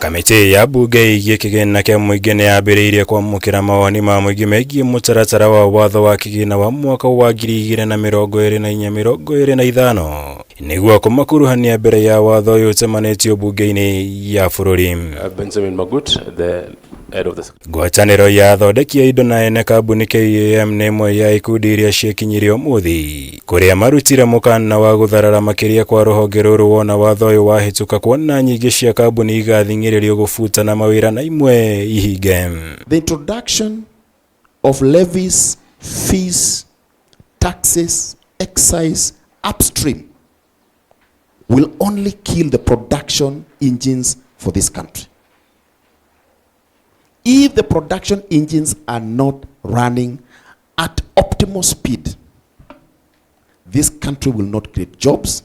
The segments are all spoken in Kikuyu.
Kamĩtĩ ya mbunge ĩgiĩ kĩgĩna kĩa mũingĩ nĩ yambĩrĩirie kwamũkĩra mawoni ma mũingĩ megiĩ mũtaratara wa watho wa kĩgĩna wa mwaka wa 2024-25 nĩguo kũmakuruhania mbere ya watho ũyũ ũcemanĩtio mbunge-inĩ ya bũrũri. Benjamin Magut, the head of the Ngwatanĩro ya athondeki a indo na ene kambuni KAM nĩ ĩmwe ya ikundi iria ciĩkinyirie ũmũthĩ kũrĩa marutire mũkana wa gũtharara makĩria kwa rũhonge rũrũ wona watho ũyũ wahĩtũka, kuona nyingĩ cia kambuni igathing'ĩrĩrio gũbutana mawĩra na imwe ihinge. The introduction of levies, fees, taxes, excise upstream will only kill the production engines for this country. If the production engines are not running at optimal speed, this country will not create jobs.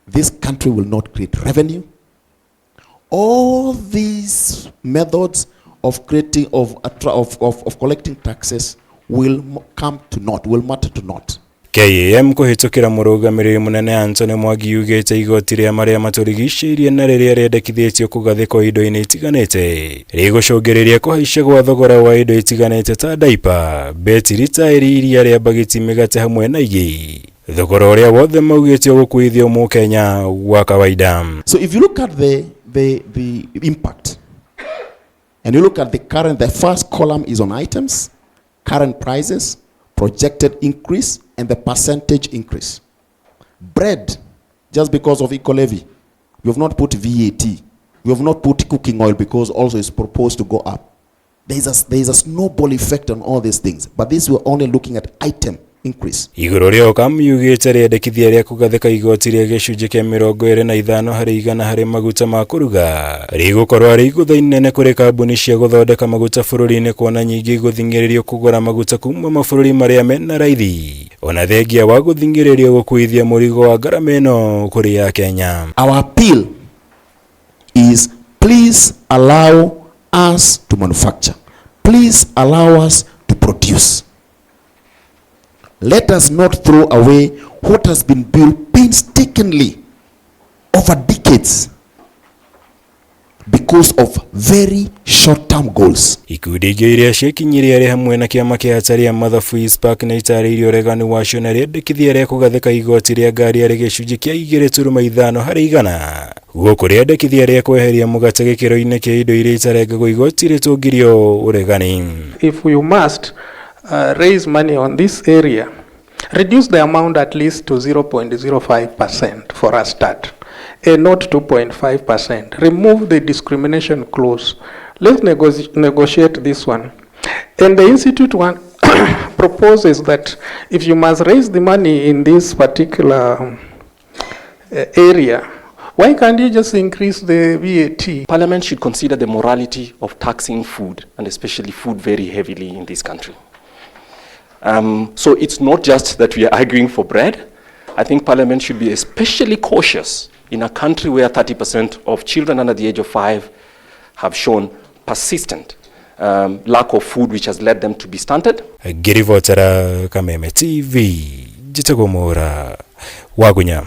This country will not create revenue. All these methods of creating, of collecting taxes will come to naught, will matter to naught. KAM kũhĩtũkĩra mũrũgamĩrĩri mũnene Anthony Mwangi yugĩte igoti rĩa marĩa matũrigicĩirie na rĩrĩa rĩendekithĩtio kũgathĩkwo indo-inĩ itiganĩte rĩgũcũngĩrĩria kũhaica gwa thogora wa indo itiganĩte ta daipa, betiri, taĩri, iria rĩa mbagiti, mĩgate hamwe na ingĩ, thogora ũrĩa wothe maugĩte ũgũkuithio mũkenya wa kawaida. So if you look at the impact, and you look at the current, the first column is on items, current prices, projected increase, and the percentage increase. Bread, just because of eco levy, we have not put VAT, we have not put cooking oil because also it's proposed to go up. There is a snowball effect on all these things, but this we're only looking at item increase. Igũrũ rĩa ũkam yugĩte rĩendekithia rĩa kũgathĩka igoti rĩa gĩcunjĩ kĩa 25% harĩ maguta ma kũruga rĩgũkorwo arĩ igũtha inene kũrĩ kambuni cia gũthondeka maguta bũrũri-inĩ, kuona nyingĩ igũthing'ĩrĩrio kũgũra maguta kuma mabũrũri marĩa mena raithi, ona thengia wa gũthing'ĩrĩrio gũkuithia mũrigo wa ngarama ĩno kũrĩ Akenya. Our appeal is, please allow us to manufacture. Please allow us to produce. Let us not throw away what has been built painstakingly over decades because of very short-term goals. Ikundi ingĩ iria ciĩkinyirie arĩ hamwe na kĩama kĩa atari a mathabu ICPAK nĩ itarĩirie ũregani wacio na rĩendekithia rĩa kũgathĩka igoti rĩa ngari arĩ gĩcunjĩ kĩa 2.5%, gũkũ rĩendekithia rĩa kweheria mũgate gĩkĩro-inĩ kĩa indo iria itarengagwo igoti rĩtũngirio ũregani. If we must raise money on this area, reduce the amount at least to 0.05% for a start, and not 2.5%. Remove the discrimination clause. Let's negotiate this one. And the Institute one proposes that if you must raise the money in this particular area, why can't you just increase the VAT? Parliament should consider the morality of taxing food, and especially food very heavily in this country. So it's not just that we are arguing for bread. I think Parliament should be especially cautious in a country where 30% of children under the age of 5 have shown persistent lack of food, which has led them to be stunted. Ngĩribotera Kameme TV, njĩtagwo Mwaura Wagunya.